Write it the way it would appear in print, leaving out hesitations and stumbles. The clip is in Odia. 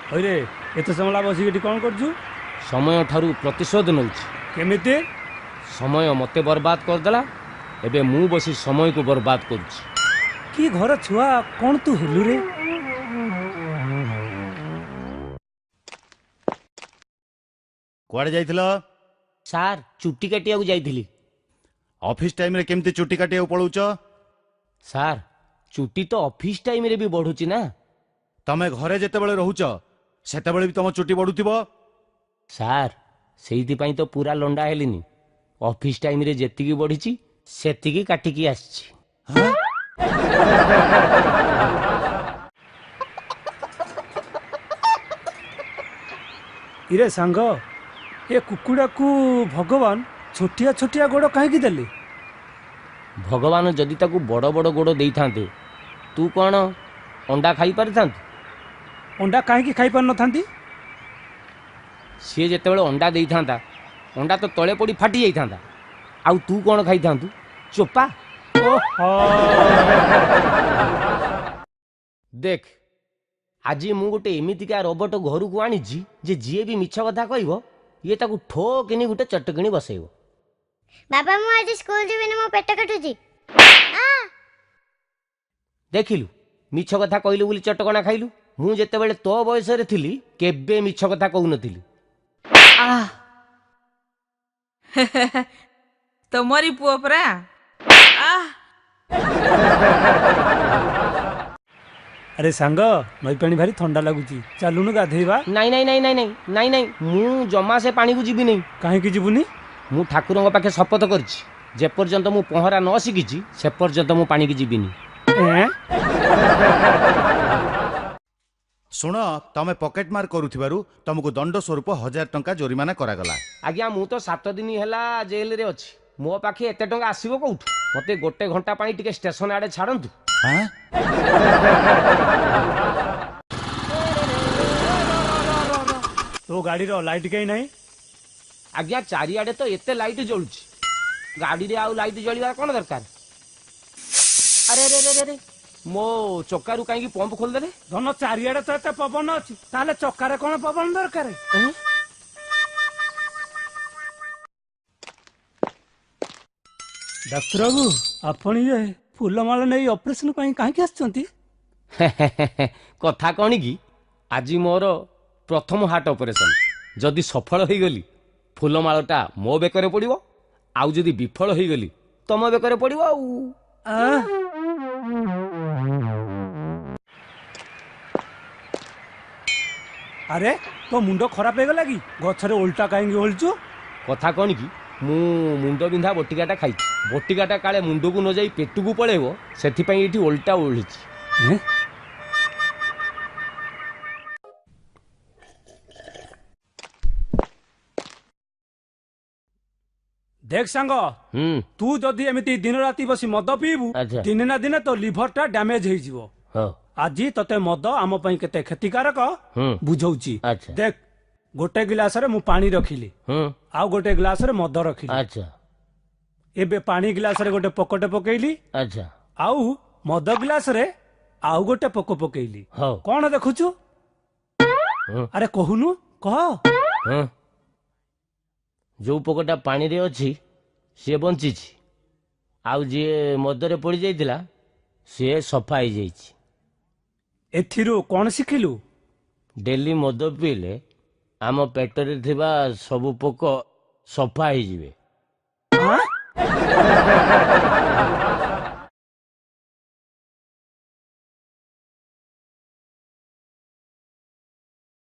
ହଇରେ, ଏତେ ସମୟ ହେଲା ବସିକି ଏଠି କ'ଣ କରୁଛୁ? ସମୟ ଠାରୁ ପ୍ରତିଶୋଧ ନେଉଛି। କେମିତି? ସମୟ ମୋତେ ବର୍ବାଦ କରିଦେଲା, ଏବେ ମୁଁ ବସି ସମୟକୁ ବର୍ବାଦ କରୁଛି। କି ଘର ଛୁଆ କ'ଣ ତୁ ହେଲୁ ରେ? କୁଆଡ଼େ ଯାଇଥିଲ? ସାର୍, ଚୁଟି କାଟିବାକୁ ଯାଇଥିଲି। ଅଫିସ ଟାଇମରେ କେମିତି ଚୁଟି କାଟିବାକୁ ପଳଉଛ? ସାର୍, ଚୁଟି ତ ଅଫିସ ଟାଇମରେ ବି ବଢୁଛି ନା। ତମେ ଘରେ ଯେତେବେଳେ ରହୁଛ ସେତେବେଳେ ବି ତମ ଚୁଟି ବଢୁଥିବ। ସାର୍, ସେଇଥିପାଇଁ ତ ପୁରା ଲଣ୍ଡା ହେଲିନି। ଅଫିସ ଟାଇମରେ ଯେତିକି ବଢିଛି ସେତିକି କାଟିକି ଆସିଛି। ଇରେ ସାଙ୍ଗ, ଏ କୁକୁଡ଼ାକୁ ଭଗବାନ ଛୋଟିଆ ଛୋଟିଆ ଗୋଡ଼ କାହିଁକି ଦେଲେ? ଭଗବାନ ଯଦି ତାକୁ ବଡ଼ ବଡ଼ ଗୋଡ଼ ଦେଇଥାନ୍ତେ, ତୁ କ'ଣ ଅଣ୍ଡା ଖାଇପାରିଥାନ୍ତୁ? ଅଣ୍ଡା କାହିଁକି ଖାଇପାରିନଥାନ୍ତି? ସିଏ ଯେତେବେଳେ ଅଣ୍ଡା ଦେଇଥାନ୍ତା, ଅଣ୍ଡା ତ ତଳେ ପଡ଼ି ଫାଟି ଯାଇଥାନ୍ତା। ଆଉ ତୁ କ'ଣ ଖାଇଥାନ୍ତୁ? ଚୋପା? ଓହୋ। ଦେଖ, ଆଜି ମୁଁ ଗୋଟେ ଏମିତିକା ରୋବଟ ଘରକୁ ଆଣିଛି ଯେ ଯିଏ ବି ମିଛ କଥା କହିବ, ଇଏ ତାକୁ ଠୋ କିନି ଗୋଟେ ଚଟକିଣି ବସେଇବ। ବାବା, ମୁଁ ଆଜି ସ୍କୁଲ ଯିବିନି, ମୋ ପେଟ କାଟୁଛି। ଦେଖିଲୁ, ମିଛ କଥା କହିଲୁ ବୋଲି ଚଟକଣା ଖାଇଲୁ। ମୁଁ ଯେତେବେଳେ ତୋ ବୟସରେ ଥିଲି, କେବେ ମିଛ କଥା କହୁନଥିଲି। ତମରି ପୁଅ ପରା। ଆରେ ସାଙ୍ଗ, ନଈ ପାଣି ଭାରି ଥଣ୍ଡା ଲାଗୁଛି, ଚାଲୁନୁ ଗାଧେଇବା। ନାଇଁ ନାଇଁ ନାଇଁ ନାଇଁ ନାଇଁ ନାଇଁ ନାଇଁ, ମୁଁ ଜମା ସେ ପାଣିକୁ ଯିବିନି। କାହିଁକି ଯିବୁନି? ମୁଁ ଠାକୁରଙ୍କ ପାଖେ ଶପଥ କରିଛି, ଯେପର୍ଯ୍ୟନ୍ତ ମୁଁ ପହଁରା ନ ଶିଖିଛି ସେ ପର୍ଯ୍ୟନ୍ତ ମୁଁ ପାଣିକି ଯିବିନି। ଶୁଣ, ତମେ ପକେଟ ମାର କରୁଥିବାରୁ ତମକୁ ଦଣ୍ଡ ସ୍ୱରୂପ 1000 ଟଙ୍କା ଜୋରିମାନା କରାଗଲା। ଆଜ୍ଞା, ମୁଁ ତ 7 ଦିନ ହେଲା ଜେଲରେ ଅଛି, ମୋ ପାଖେ ଏତେ ଟଙ୍କା ଆସିବ କୋଉଠୁ? ମତେ ଗୋଟେ ଘଣ୍ଟା ପାଇଁ ଟିକେ ଷ୍ଟେସନ ଆଡ଼େ ଛାଡ଼ନ୍ତୁ। ତୋ ଗାଡ଼ିର ଲାଇଟ୍ କାହିଁ ନାହିଁ? ଆଜ୍ଞା, ଚାରିଆଡ଼େ ତ ଏତେ ଲାଇଟ୍ ଜଳୁଛି, ଗାଡ଼ିରେ ଆଉ ଲାଇଟ୍ ଜଳିବା କ'ଣ ଦରକାର? ଆରେ ଆରେ ଆରେ, ମୋ ଚକାରୁ କାହିଁକି ପମ୍ପ ଖୋଲିଦେଲେ? ଧନ, ଚାରିଆଡ଼େ ତ ଏତେ ପବନ ଅଛି, ତାହେଲେ ଚକାରେ କ'ଣ ପବନ ଦରକାର? ଡାକ୍ତର ବାବୁ, ଆପଣ ଇଏ ଫୁଲମାଳ ନେଇ ଅପରେସନ ପାଇଁ କାହିଁକି ଆସିଛନ୍ତି? କଥା କ'ଣ କି, ଆଜି ମୋର ପ୍ରଥମ ହାର୍ଟ ଅପରେସନ। ଯଦି ସଫଳ ହେଇଗଲି, ଫୁଲମାଳଟା ମୋ ବେକରେ ପଡ଼ିବ, ଆଉ ଯଦି ବିଫଳ ହେଇଗଲି, ତମ ବେକରେ ପଡ଼ିବ। ଆଉ ଆରେ, ତୋ ମୁଣ୍ଡ ଖରାପ ହେଇଗଲା କି? ଗଛରେ ଓଲଟା କାହିଁକି ଓଳିଛୁ? କଥା କ'ଣ କି, ମୁଁ ମୁଣ୍ଡ ବିନ୍ଧା ବଟିକାଟା ଖାଇଛି। ବଟିକାଟା କାଳେ ମୁଣ୍ଡକୁ ନ ଯାଇ ପେଟକୁ ପଳେଇବ, ସେଥିପାଇଁ ଏଇଠି ଓଲଟା ଓଳିଛି। ଦେଖ ସାଙ୍ଗ, ତୁ ଯଦି ଏମିତି ଦିନ ରାତି ବସି ମଦ ପିଇବୁ, ଦିନେ ନା ଦିନେ ତୋ ଲିଭରଟା ଡ୍ୟାମେଜ ହେଇଯିବ। ଆଜି ତତେ ମଦ ଆମ ପାଇଁ କେତେ କ୍ଷତିକାରକ ବୁଝଉଛି। ଦେଖ, ଗୋଟେ ଗିଲାସରେ ମୁଁ ପାଣି ରଖିଲି, ଆଉ ଗୋଟେ ଗ୍ଲାସରେ ମଦ ରଖିଲି। ଏବେ ପାଣି ଗିଲାସରେ ଗୋଟେ ପୋକଟେ ପକେଇଲି, ଆଉ ମଦ ଗିଲାସରେ ଆଉ ଗୋଟେ ପୋକ ପକେଇଲି। କଣ ଦେଖୁଛୁ? ଆରେ କହୁନୁ, କହ। ଯୋଉ ପୋକଟା ପାଣିରେ ଅଛି ସିଏ ବଞ୍ଚିଛି, ଆଉ ଯିଏ ମଦରେ ପଡ଼ିଯାଇଥିଲା ସିଏ ସଫା ହେଇଯାଇଛି। ଏଥିରୁ କଣ ଶିଖିଲୁ? ଡେଲି ମଦ ପିଇଲେ ଆମ ପେଟରେ ଥିବା ସବୁ ପୋକ ସଫା ହେଇଯିବେ।